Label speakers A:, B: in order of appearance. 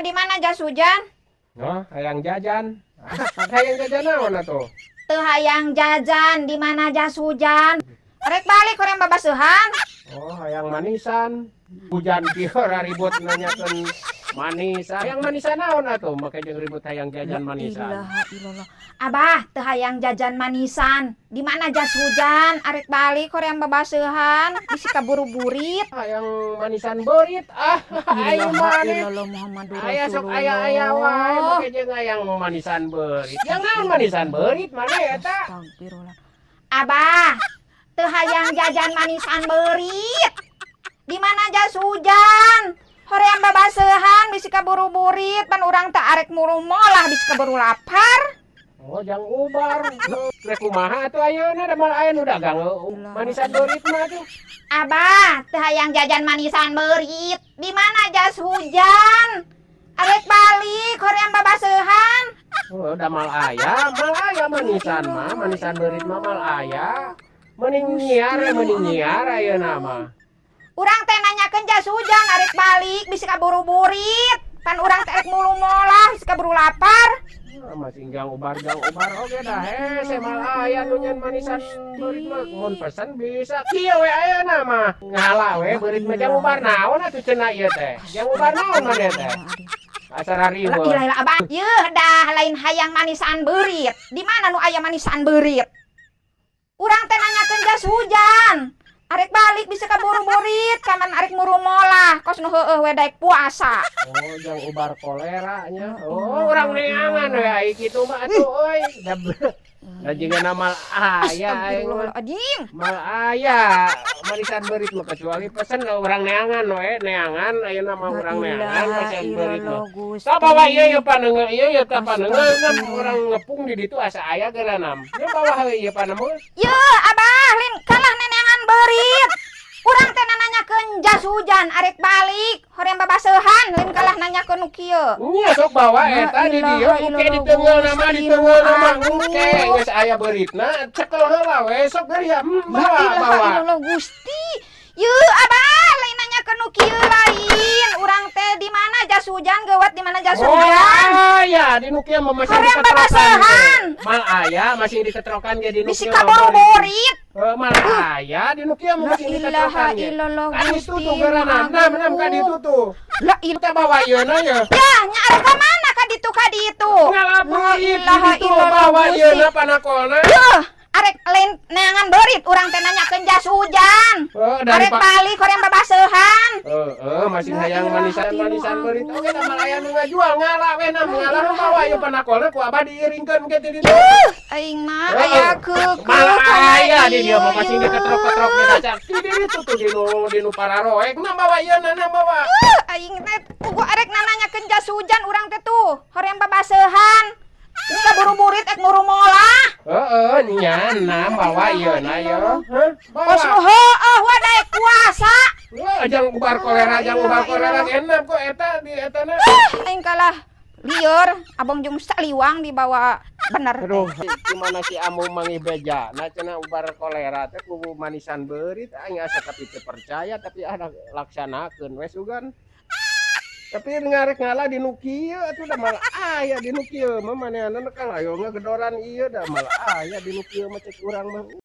A: Di mana jas hujan?
B: Oh, hayang jajan. Hayang jajan naon atuh?
A: Teu hayang jajan, di mana jas hujan? Rek balik hoream babaseuhan.
B: Oh, hayang manisan. Hujan kieu ribut nanyakeun manisan. Hayang manisan naon atuh? Make jeung ribut hayang jajan manisan.
A: Ilaha illallah. Abah, teu hayang jajan manisan. Di mana jas hujan? Arek balik hoream babaseuhan. Bisi kaburu burit.
B: Hayang manisan beurit. Ah, ayo maneh.
A: Illallah Muhammadur
B: Aya sok aya-aya wae make jeung hayang manisan beurit. Yang naon manisan beurit maneh eta?
A: Astagfirullah. Abah, teu hayang jajan manisan beurit. Di mana jas hujan? Hoream babaseuhan bisi kaburu burit, pan urang teh arek muru molah bisi kaburu lapar.
B: Oh, jang ubar. Rek kumaha atuh ayeuna da mal aya nu dagang manisan beurit mah atuh?
A: Abah, teu hayang jajan manisan beurit. Di mana jas hujan? Arek balik hoream babaseuhan.
B: Oh, da mal aya manisan mah, manisan beurit mah mal aya. Mending nyiar ayeuna mah.
A: Urang teh nanyakeun jas hujan arek balik bisi kaburu burit. Pan urang teh arek mulu molah bisi kaburu lapar.
B: Ah, masih jang ubar oge dah hese mal aya nu nyen manisan beurit mah, mun pesen bisa kieu we ayeuna mah. Ngala we beurit mah, jang ubar naon atuh cenah ieu teh? Jang ubar naon maneh teh? Asa
A: La
B: rariweuh.
A: Ilaha illallah, Abah. Yeuh dah lain hayang manisan beurit. Di mana nu aya manisan beurit? Urang teh nanyakeun jas hujan. Arek balik bisa kaburu burit, kaman arek muru molah, kos nu heueuh we daek puasa.
B: Oh, jang ubar kolera nya. Oh, urang neangan we ai kitu mah atuh euy. Da da jiga mal aya aing mah.
A: Astagfirullahaladzim.
B: Mal aya manisan beurit mah kecuali pesen urang neangan we, neangan ayeuna mah urang neangan manisan beurit mah. Tah, bawa ieu ieu paneungeuh ieu ieu tah paneungeuh nam urang ngepung di ditu asa aya geura nam. Ieu bawa ieu paneungeuh.
A: Yeuh, Abah, lain kalah neneangan beurit. Urang teh nanyakeun jas hujan arek balik, hoream babaseuhan, lain kalah nanyakeun nu kieu.
B: Nya sok bawa eta di dieu engke diteungeul nama diteungeul nama engke geus aya beuritna cekel heula we sok geura
A: La
B: bawa
A: ilaha
B: bawa.
A: Illallah Gusti. Yeuh, Abah, lain nanyakeun nu kieu lain. Urang teh di mana jas hujan geuwat, di mana jas
B: Oh,
A: hujan?
B: Aya di nu kieu mah masih
A: Hoream
B: diketrokan.
A: babaseuhan.
B: Mal aya masih diketrokan ge di nu
A: Bisi
B: kieu mah
A: kaburu
B: beurit.
A: burit.
B: Eh, mal aya di nu kieu mah
A: La
B: masih
A: ilaha
B: diketrokan ge.
A: illallah
B: Kan itu
A: Gusti.
B: tuh geura nam nam nam ka ditu tuh.
A: La ilaha.
B: Kita bawa ieu na ye.
A: Ya, nya arek ka mana ka ditu ka ditu?
B: Ngala
A: La
B: beurit di
A: ilaha
B: ditu
A: illallah
B: bawa
A: Gusti.
B: ieu na panakolna.
A: Yeuh, arek lain neangan beurit, urang teh nanyakeun jas hujan.
B: Oh, dari
A: Arek
B: pak
A: balik hoream babaseuhan.
B: Heeh, masih
A: La
B: hayang
A: ilaha
B: manisan manisan
A: illallah.
B: Beurit oge da mal aya nu ngajual, ngala we nam ngala bawa ieu panakolna ku abah diiringkeun ke di ditu.
A: Yuh, aing mah
B: Heeh.
A: aya keukeuh
B: Mal
A: kana
B: aya di dieu mah
A: ieu,
B: masih
A: ieu.
B: diketrok-ketrok ge dacar. Di ditu tuh di nu pararoek nah bawa ieu na nah bawa.
A: Yuh, aing teh puguh arek nanyakeun jas hujan urang teh tuh, hoream babaseuhan. Geus kaburu burit ek muru molah.
B: Heeh, nya nah bawa ieu na ye. Hah?
A: Kos nu
B: Bawa.
A: heueuh we daek puasa.
B: Wah, jang ubar kolera, jang ubar kolera enak kok eta di eta na.
A: Aing kalah lieur, abong jeung saliwang dibawa bener
B: Aduh,
A: teh.
B: Gimana si Amu mangi beja? Nah, cenah ubar kolera teh kudu manisan beurit, aing asa tapi teu percaya tapi ada laksanakeun we sugan. Tapi ngarek ngala di nu kieu atuh da mal aya di nu kieu mah, manehanna kan ayo ngegedoran ieu da mal aya di nu kieu mah cek urang mah.